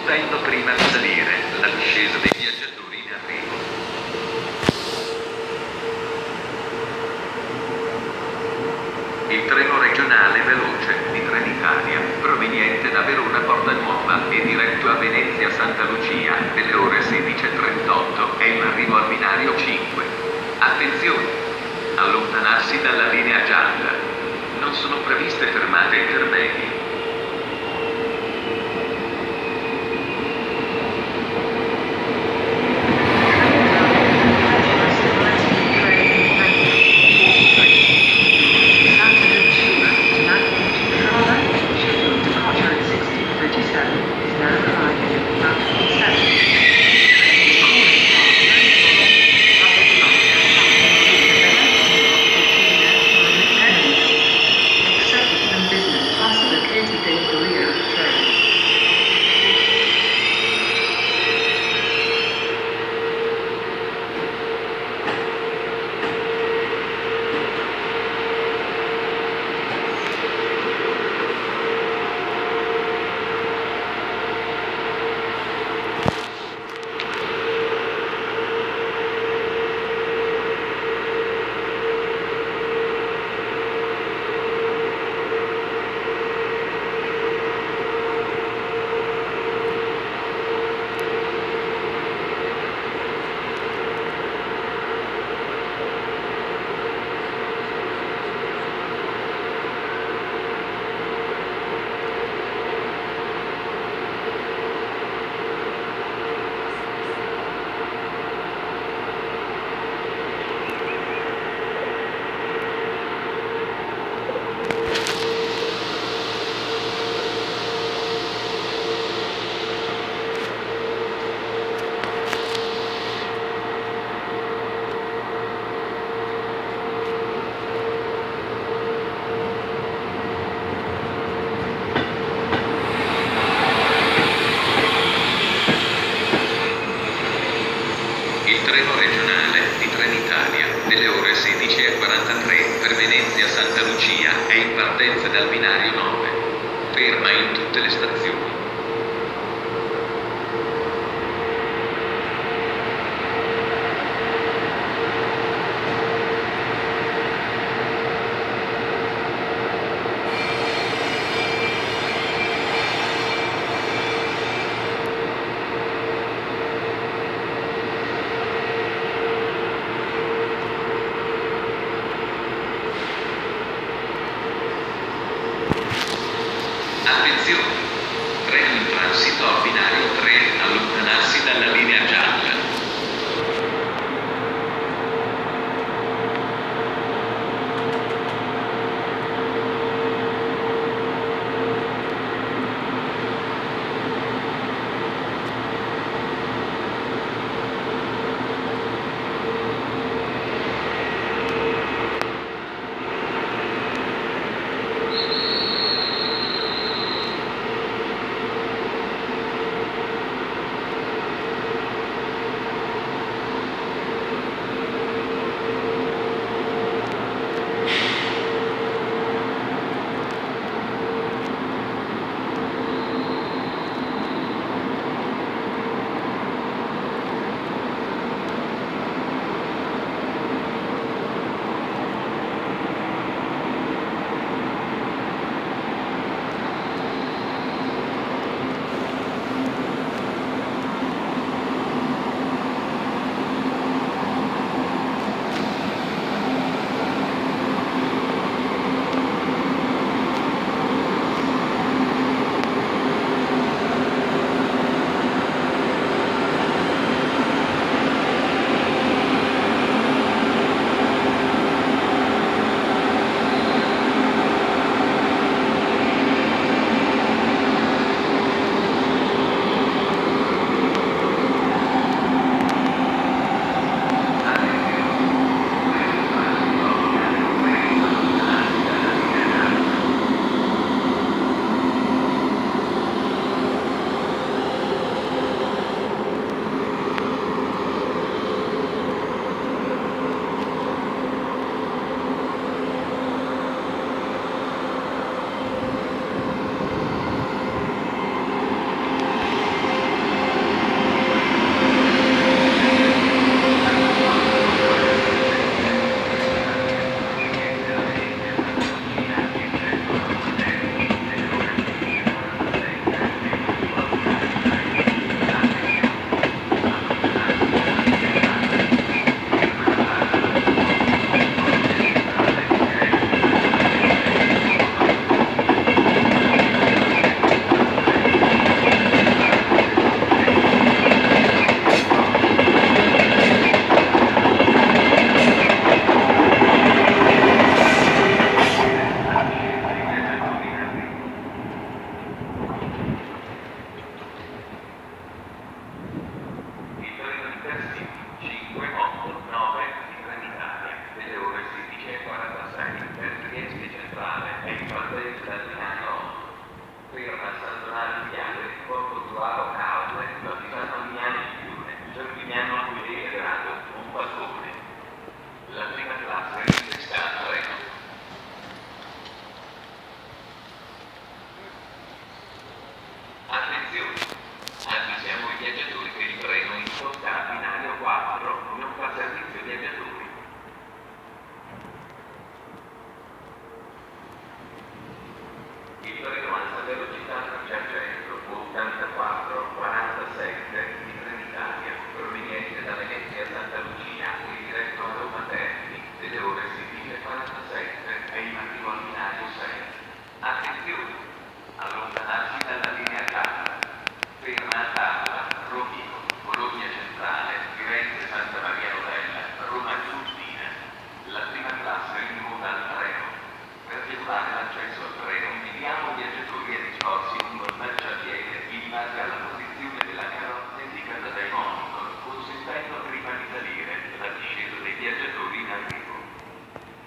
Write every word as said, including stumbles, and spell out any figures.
Stendo prima di salire, la discesa dei viaggiatori in arrivo. Il treno regionale veloce di Trenitalia, proveniente da Verona Porta Nuova e diretto a Venezia Santa Lucia, delle ore sedici e trentotto, è in arrivo al binario cinque. Attenzione! Allontanarsi dalla linea gialla. Non sono previste fermate intermedie. Il treno regionale di Trenitalia, delle ore sedici e quarantatré, per Venezia Santa Lucia, è in partenza dal binario nove. Ferma in tutte le stazioni. Attenzione! Paro Caule, la bisata Mignano di Fiume, Giorgignano Guidè Grado, un balcone. La prima classe in sesta, treno. Attenzione! Avvisiamo i viaggiatori che il treno in sesta, binario quattro, non fa servizio viaggiatori. Il treno alza velocità per Giargiento, ottantaquattro, quaranta.